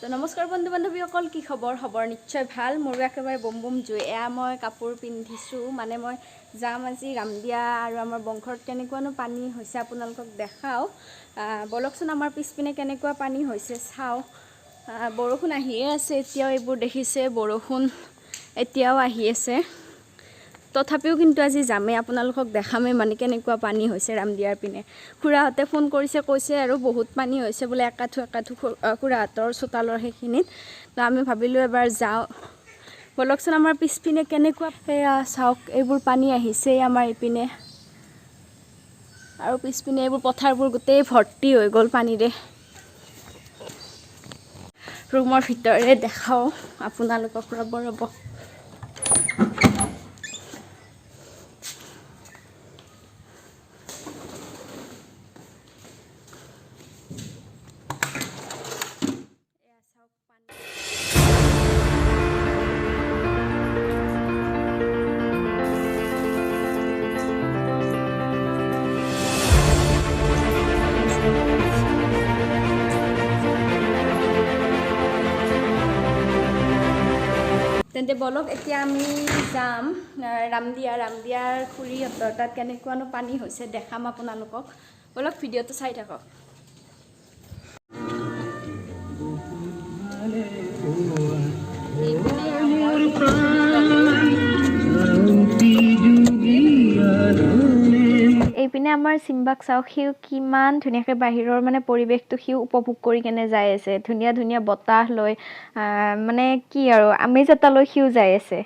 তো নমস্কাৰ বন্ধু বান্ধৱীসকল, কি খবৰ? খবৰ নিশ্চয় ভাল। মোৰো একেবাৰে বম বম জুই। এয়া মই কাপোৰ পিন্ধিছোঁ, মানে মই যাম আজি ৰামদিয়া আৰু আমাৰ বংশত কেনেকুৱানো পানী হৈছে আপোনালোকক দেখাওঁ। ব'লকচোন, আমাৰ পিছপিনে কেনেকুৱা পানী হৈছে চাওঁ। বৰষুণ আহিয়ে আছে এতিয়াও, এইবোৰ দেখিছে, বৰষুণ এতিয়াও আহি আছে। তথাপিও কিন্তু আজি যামেই, আপোনালোকক দেখামেই মানে কেনেকুৱা পানী হৈছে ৰামদিয়াৰ পিনে। খুৰাহঁতে ফোন কৰিছে, কৈছে আৰু বহুত পানী হৈছে বোলে, একাঠু একাঠু খুৰাহঁতৰ চোতালৰ সেইখিনিত। তো আমি ভাবিলোঁ এবাৰ যাওঁ। ব'লকচোন, আমাৰ পিছপিনে কেনেকুৱা, সেয়া চাওক, এইবোৰ পানী আহিছে আমাৰ এইপিনে। আৰু পিছপিনে এইবোৰ পথাৰবোৰ গোটেই ভৰ্তি হৈ গ'ল পানীৰে। ৰুমৰ ভিতৰেৰে দেখাওঁ আপোনালোকক, ৰ'ব ৰ'ব। এয়া চাওক পানী। তেন্তে ব'লক, এতিয়া আমি যাম ৰামদিয়া। ৰামদিয়াৰ খুৰীহঁতৰ তাত কেনেকুৱানো পানী হৈছে দেখাম আপোনালোকক। ব'লক, ভিডিঅ'টো চাই থাকক। এইপিনে আমাৰ এইপিনে আমাৰ চিম্বাক চাওক, সিও কিমান ধুনীয়াকৈ বাহিৰৰ মানে পৰিৱেশটো সিও উপভোগ কৰি কেনে যাই আছে। ধুনীয়া ধুনীয়া বতাহ লৈ, মানে কি আৰু আমেজ এটা লৈ সিও যাই আছে।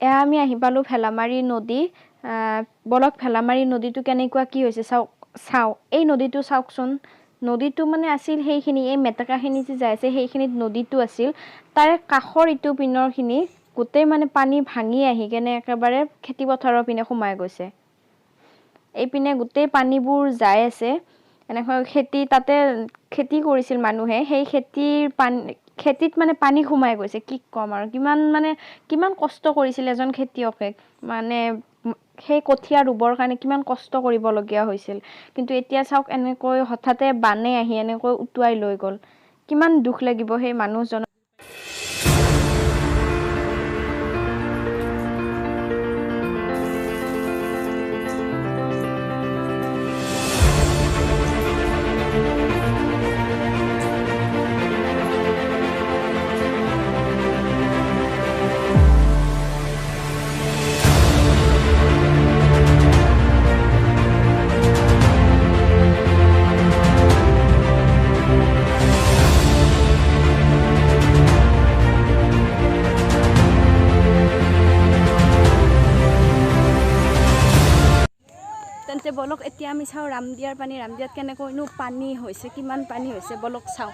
এয়া আমি আহি পালোঁ ভেলামাৰী নদী। ব'লক, ভেলামাৰী নদীটো কেনেকুৱা কি হৈছে চাওক চাওঁ। এই নদীটো চাওকচোন। নদীটো মানে আছিল সেইখিনি, এই মেটেকাখিনি যে যাই আছে সেইখিনিত নদীটো আছিল। তাৰে কাষৰ ইটো পিনৰখিনি গোটেই মানে পানী ভাঙি আহি কেনে একেবাৰে খেতি পথাৰৰ পিনে সোমাই গৈছে। এইপিনে গোটেই পানীবোৰ যাই আছে। এনেকৈ খেতি, তাতে খেতি কৰিছিল মানুহে, সেই খেতিৰ পানী, খেতিত মানে পানী সোমাই গৈছে। কি ক'ম আৰু, কিমান মানে কিমান কষ্ট কৰিছিল এজন খেতিয়কে, মানে সেই কঠীয়া ৰুবৰ কাৰণে কিমান কষ্ট কৰিবলগীয়া হৈছিল। কিন্তু এতিয়া চাওক, এনেকৈ হঠাতে বানে আহি এনেকৈ উটুৱাই লৈ গ'ল। কিমান দুখ লাগিব সেই মানুহজনৰ। তেন্তে ব'লক, এতিয়া আমি চাওঁ ৰামদিয়াৰ পানী। ৰামদিয়াত কেনেকৈনো পানী হৈছে, কিমান পানী হৈছে, ব'লক চাওঁ।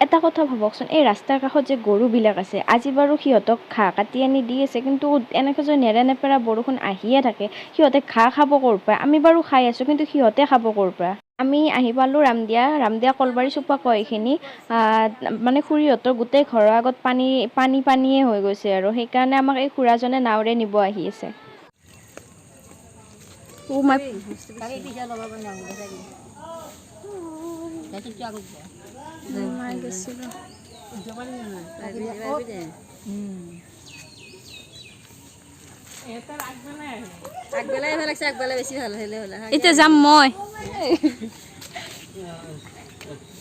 এটা কথা ভাবকচোন, এই ৰাস্তাৰ কাষত যে গৰুবিলাক আছে, আজি বাৰু সিহঁতক ঘাঁহ কাটি আনি দি আছে, কিন্তু এনেকৈ যদি নেৰা নেপেৰা বৰষুণ আহিয়ে থাকে, সিহঁতে ঘাঁহ খাব ক'ৰ পৰা? আমি বাৰু খাই আছোঁ, কিন্তু সিহঁতে খাব ক'ৰ পৰা? আমি আহি পালোঁ ৰামদিয়া। ৰামদিয়া কলবাৰী চুপা কয় এইখিনি। মানে খুৰীহঁতৰ গোটেই ঘৰৰ আগত পানী পানী পানীয়ে হৈ গৈছে আৰু সেইকাৰণে আমাক এই খুৰাজনে নাওৰে নিব আহি আছে। ও মাই, সোমাই গৈছিলোঁ। আগবেলাই ভাল লাগছে, আগবেলা বেছি ভাল হ'লে হ'ল। এতিয়া যাম মই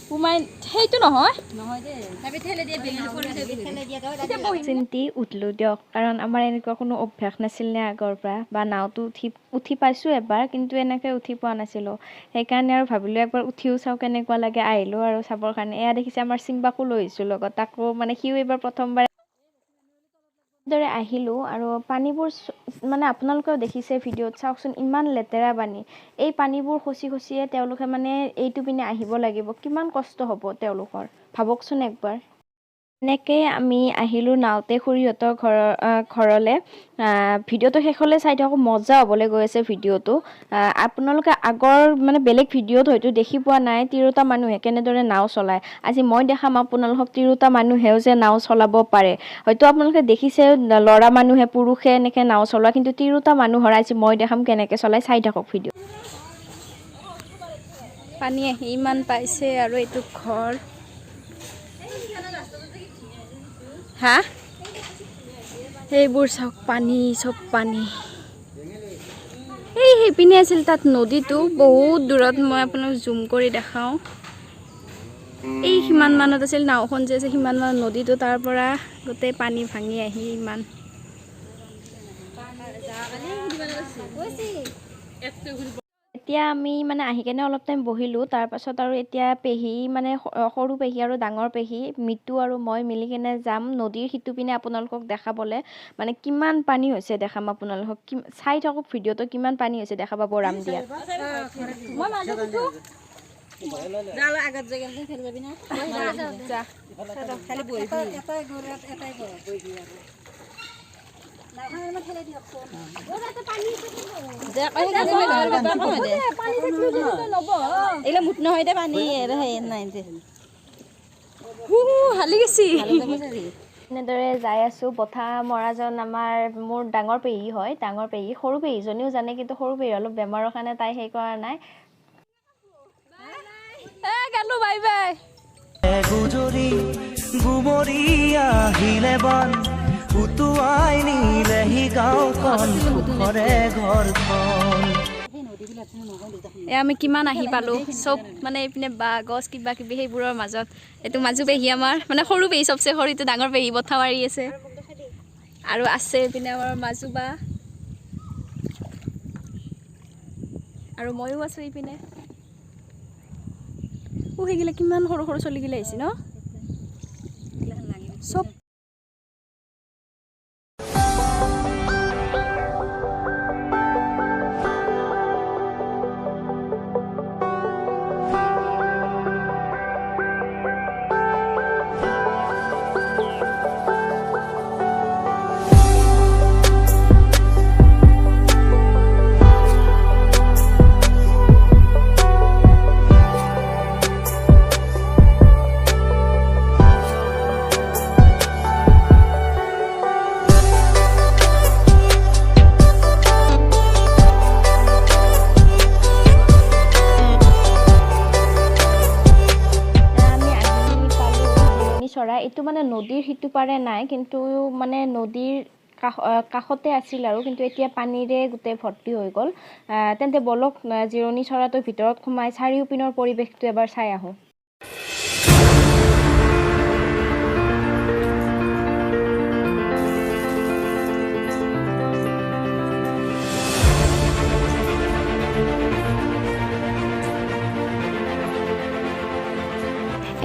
সোমাই, সেইটো নহয়। নহয় দে, আমি ঠেলে দিয়ে বেঙেনা পৰি ঠেলে দিয়ে। এতিয়া বহিম। চিন্তি উঠলোঁ দিয়ক, কাৰণ আমাৰ এনেকুৱা কোনো অভ্যাস নাছিল নে আগৰ পৰা বা নাওতো উঠি উঠি পাইছোঁ এবাৰ, কিন্তু এনেকৈ উঠি পোৱা নাছিলোঁ। সেইকাৰণে আৰু ভাবিলোঁ একবাৰ উঠিও চাওঁ কেনেকুৱা লাগে। আহিলোঁ আৰু চাবৰ কাৰণে। এয়া দেখিছে, আমাৰ চিম্বাকো লৈ আহিছোঁ লগত। তাকো মানে সিও এইবাৰ প্ৰথমবাৰ দৰে আহিলোঁ। আৰু পানীবোৰ মানে আপোনালোকেও দেখিছে ভিডিঅ'ত, চাওকচোন, ইমান লেতেৰা পানী। এই পানীবোৰ খচি খচিয়ে তেওঁলোকে মানে এইটো পিনে আহিব লাগিব। কিমান কষ্ট হ'ব তেওঁলোকৰ, ভাবকচোন একবাৰ। এনেকেই আমি আহিলোঁ নাওতে খুৰীহঁতৰ ঘৰলৈ। ভিডিঅ'টো শেষলৈ চাই থাকক, মজা হ'বলৈ গৈ আছে ভিডিঅ'টো। আপোনালোকে আগৰ মানে বেলেগ ভিডিঅ'ত হয়তো দেখি পোৱা নাই তিৰোতা মানুহে কেনেদৰে নাও চলায়। আজি মই দেখাম আপোনালোকক তিৰোতা মানুহেও যে নাও চলাব পাৰে। হয়তো আপোনালোকে দেখিছে ল'ৰা মানুহে, পুৰুষে এনেকৈ নাও চলোৱা, কিন্তু তিৰোতা মানুহৰ আজি মই দেখাম কেনেকৈ চলায়। চাই থাকক ভিডিঅ'। পানী আহি ইমান পাইছে আৰু এইটো ঘৰ। হা, সেইবোৰ চাওক, পানী, চব পানী। এই সেইপিনে আছিল তাত নদীটো বহুত দূৰত। মই আপোনাক জুম কৰি দেখাওঁ। এই সিমান মানত আছিল নাওখন যে আছে, সিমান মানত নদীটো। তাৰ পৰা গোটেই পানী ভাঙি আহি ইমান। এতিয়া আমি মানে আহি কেনে অলপ টাইম বহিলোঁ। তাৰপাছত আৰু এতিয়া পেহী মানে সৰু পেহী আৰু ডাঙৰ পেহী, মিতু আৰু মই মিলি কেনে যাম নদীৰ সিটো পিনে আপোনালোকক দেখাবলৈ। মানে কিমান পানী হৈছে দেখাম আপোনালোকক। কি চাই থাকক ভিডিঅ'টো, কিমান পানী হৈছে দেখা পাব ৰামদিয়াত। আগত যাই কেনে যাবি না? খালি বহিবি। এইগিলা মুঠ নহয় দে, পানী নাই দে। হালি গেছি। এনেদৰে যাই আছোঁ। বঠা মৰাজন আমাৰ মোৰ ডাঙৰ পেহী হয়, ডাঙৰ পেহী। সৰু পেহীজনীও জানে, কিন্তু সৰু পেহী অলপ বেমাৰৰ কাৰণে তাই সেই কৰা নাই। এ গেলো, বাই বাই। গুজৰি গুমৰি আহিলে বান, উটুৱাই নিলেহি গাঁওখন, সুখৰে ঘৰখন। এ আমি কিমান আহি পালোঁ। চব মানে এইপিনে বাঁহ গছ কিবা কিবি সেইবোৰৰ মাজত। এইটো মাজু পেহী আমাৰ, মানে সৰু পেহী, চবচে সৰু। এইটো ডাঙৰ পেহী বঠা মাৰি আছে। আৰু আছে এইপিনে আমাৰ মাজু বা আৰু ময়ো আছোঁ এইপিনে। ও, সেইগিলা কিমান সৰু সৰু চলিগিলা আহিছে ন চব। আমি আহি পালোঁ জিৰণি চৰা। এইটো মানে নদীৰ সিটো পাৰে নাই, কিন্তু মানে নদীৰ কাষতে আছিল আৰু, কিন্তু এতিয়া পানীৰে গোটেই ভৰ্তি হৈ গ'ল। তেন্তে ব'লক, জিৰণি চৰাটোৰ ভিতৰত সোমাই চাৰিওপিনৰ পৰিৱেশটো এবাৰ চাই আহোঁ।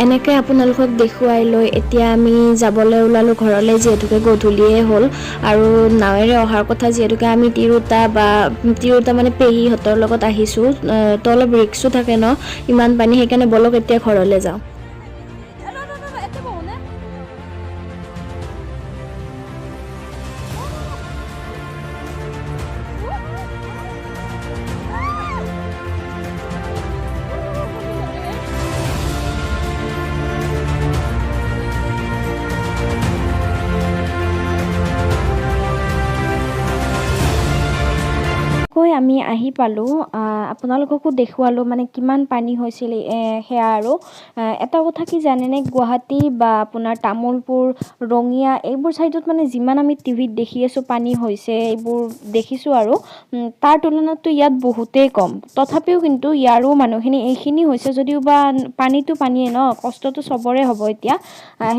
এনেকৈ আপোনালোকক দেখুৱাই লৈ এতিয়া আমি যাবলৈ ওলালোঁ ঘৰলৈ, যিহেতুকে গধূলিয়ে হ'ল আৰু নাৱেৰে অহাৰ কথা। যিহেতুকে আমি তিৰোতা বা তিৰোতা মানে পেহীহঁতৰ লগত আহিছোঁ, তো অলপ ৰিক্সো থাকে ন, ইমান পানী। সেইকাৰণে ব'লক, এতিয়া ঘৰলৈ যাওঁ। কৈ আমি আহি পালোঁ। আপোনালোককো দেখুৱালোঁ মানে কিমান পানী হৈছিল সেয়া। আৰু এটা কথা কি জানেনে? গুৱাহাটী বা আপোনাৰ তামোলপুৰ, ৰঙিয়া এইবোৰ ছাইডত মানে যিমান আমি টিভিত দেখি আছোঁ পানী হৈছে, এইবোৰ দেখিছোঁ আৰু তাৰ তুলনাততো ইয়াত বহুতেই কম। তথাপিও কিন্তু ইয়াৰো মানুহখিনি এইখিনি হৈছে যদিও বা পানীটো পানীয়ে ন, কষ্টটো চবৰে হ'ব এতিয়া।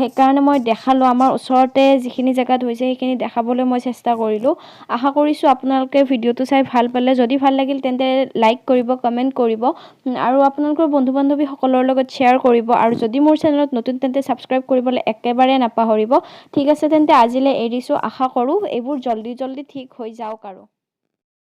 সেইকাৰণে মই দেখালোঁ, আমাৰ ওচৰতে যিখিনি জেগাত হৈছে সেইখিনি দেখাবলৈ মই চেষ্টা কৰিলোঁ। আশা কৰিছোঁ আপোনালোকে ভিডিঅ'টো চাই ভাল পালে। যদি ভাল লাগিল তেন্তে লাইক কৰিব, কমেণ্ট কৰিব আৰু আপোনালোকৰ বন্ধু বান্ধৱীসকলৰ লগত শ্বেয়াৰ কৰিব। আৰু যদি মোৰ চেনেলত নতুন তেন্তে ছাবস্ক্ৰাইব কৰিবলৈ একেবাৰে নাপাহৰিব। ঠিক আছে, তেন্তে আজিলৈ এৰিছোঁ। আশা কৰোঁ এইবোৰ জল্দি জল্দি ঠিক হৈ যাওক আৰু।